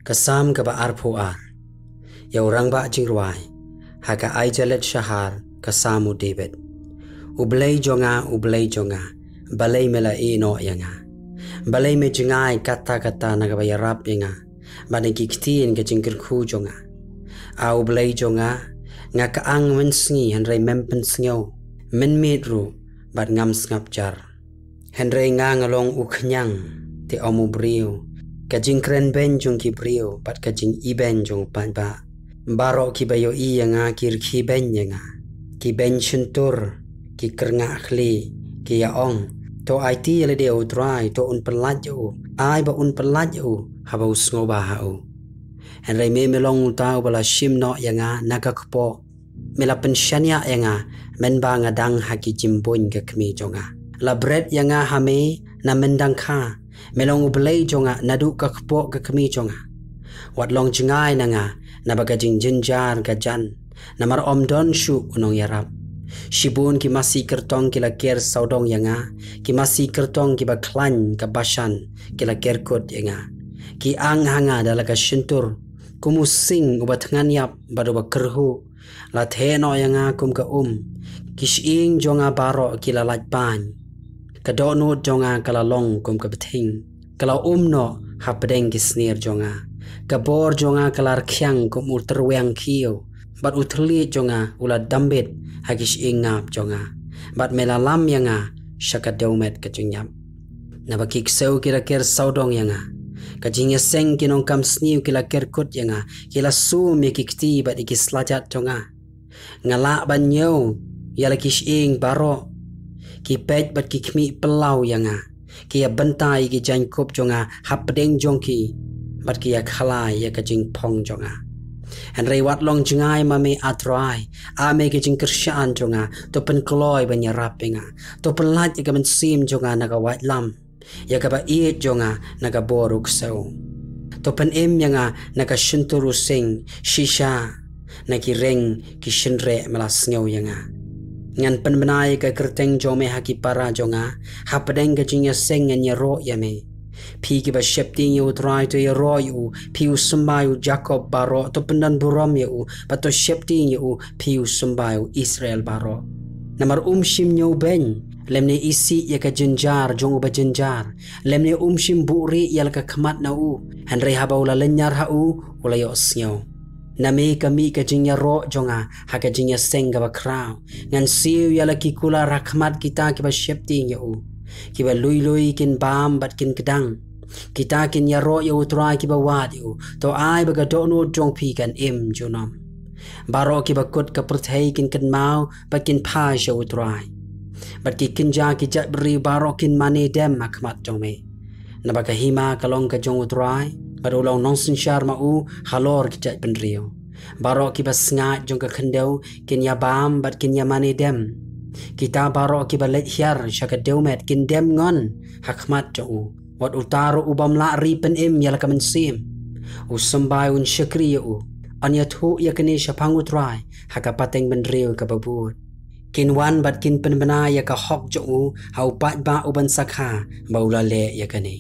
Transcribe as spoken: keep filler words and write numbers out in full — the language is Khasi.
Ka Salm kaba arphew ar. Ïa u rangbah jingrwai. Ha ka Aijalon shahar, ka Salm u David. U Blei jong nga, u Blei jong nga, balei me la ïehnoh ïa nga? Balei me jngai katta katta na kaba ïarap ïa nga, bad na ki ktien ka jingkyrkhu jong nga? A u Blei jong nga, nga kyang mynsngi hynrei mem pynsngew, mynmiet ruh bad ngam sngap jar. Hynrei nga nga long u khñiang, te ym u briew. Ka jingkren beiñ jong ki briew bad ka jingibeiñ jong u paidbah. Baroh kiba ïohi ïa nga ki rkhie beiñ ïa nga. Ki beiñ shyntur, ki kyrngah khlieh, ki ïa ong, to aiti ïa lade ïa u Trai, to un pyllait ïa u, ai ba un pyllait ïa u, haba u sngewbha ha u. Hynrei me me long uta uba la shim noh ïa nga na ka kpoh. Me la pynshaniah ïa nga mynba nga dang ha ki jingbuiñ ka kmie jong nga. La bret ïa nga ha me na myndangkha. Me long u Blei jong nga naduh ka kpoh ka kmie jong nga. Wat long jngai na nga naba ka jingjynjar ka jan, namar ym don shuh u nongïarap. Shibun ki masi kyrtong ki la ker sawdong ïa nga, ki masi kyrtong kiba khlaiñ ka Bashan ki la ker kut ïa nga. Ki ang ha nga da la ka shyntur, kum u sing uba thngan ïap bad uba kyrhuh. La theh noh ïa nga kum ka um. Ki shyieng jong nga baroh ki la lait pañ. Ka dohnud jong nga ka la long kum ka bthing. Ka la um noh hapdeng ki snier jong nga. Ka bor jong nga ka la rkhiang kum u tyrwiang khiew. Bad u thylliej jong nga u la dambit ha ki shyieng ngap jong nga. Bad me la lam ïa nga sha ka dewmet ka jingïap. Naba ki ksew ki la ker sawdong ïa nga. Ka jingïaseng ki nongkam sniew ki la ker kut ïa nga. Ki la sum ïa ki kti bad ïa ki slajat jong nga. Nga lah ban ñiew ïa la ki shyieng baroh. Ki peit bad ki khmih pynlaw ïa nga. Ki ïa bynta ïa ki jaiñkup jong nga hapdeng jong ki, bad ki ïa khlai ïa ka jingphong jong nga. Hynrei wat long jngai ma me, A Trai, a me ka jingkyrshan jong nga, to pynkloi ban ïarap ïa nga. To pyllait ïa ka mynsiem jong nga na ka waitlam, ïa kaba ïeit jong nga na ka bor u ksew. To pynim ïa nga na ka shyntur u sing, shisha na ki reng ki shynreh me la sngew ïa nga. Ngan pynbna ïa ka kyrteng jong me ha ki para jong nga, hapdeng ka jingïaseng ngan ïaroh ïa me. Phi kiba sheptieng ïa u Trai to ïaroh ïa u, phi u symbai u Jakob baroh, to pyndon burom ïa u, bad to sheptieng ïa u, phi u symbai u Israel baroh. Namar um shym ñiew beiñ, lymne isih ïa ka jynjar jong uba jynjar, lymne um shym buhrieh ïa la ka khmat na u, hynrei haba u la lynñiar ha u, u la ïohsngew. Na me ka mih ka jingïaroh jong nga ha ka jingïaseng kaba khraw. Ngan siew ïa la ki kular ha khmat kita kiba sheptieng ïa u. Kiba lui lui kin bam bad kin kdang. Kita kin ïaroh ïa u Trai kiba wad ïa u. To ai ba ka dohnud jong phi kan im junom. Baroh kiba kut ka pyrthei kin kynmaw bad kin phai sha u Trai. Bad ki kynja ki jaitbynriew baroh kin mane dem ha khmat jong me. Naba ka hima ka long ka jong u Trai, bad u long nongsynshar ma u halor ki jaitbynriew. Baroh kiba sngaid jong ka khyndew kin ïa bam bad kin ïa mane dem. Kita baroh kiba leit hiar sha ka dewmet kin dem ngon ha khmat jong u. Wat uta ruh u bym lah ri pynim ïa la ka mynsiem. U symbai un shakri ïa u. Yn ïathuh ïa kane shaphang u Trai ha ka pateng bynriew kaba bud. Kin wan bad kin pynbna ïa ka hok jong u ha u paidbah u ban sakha ba u la leh ïa kane.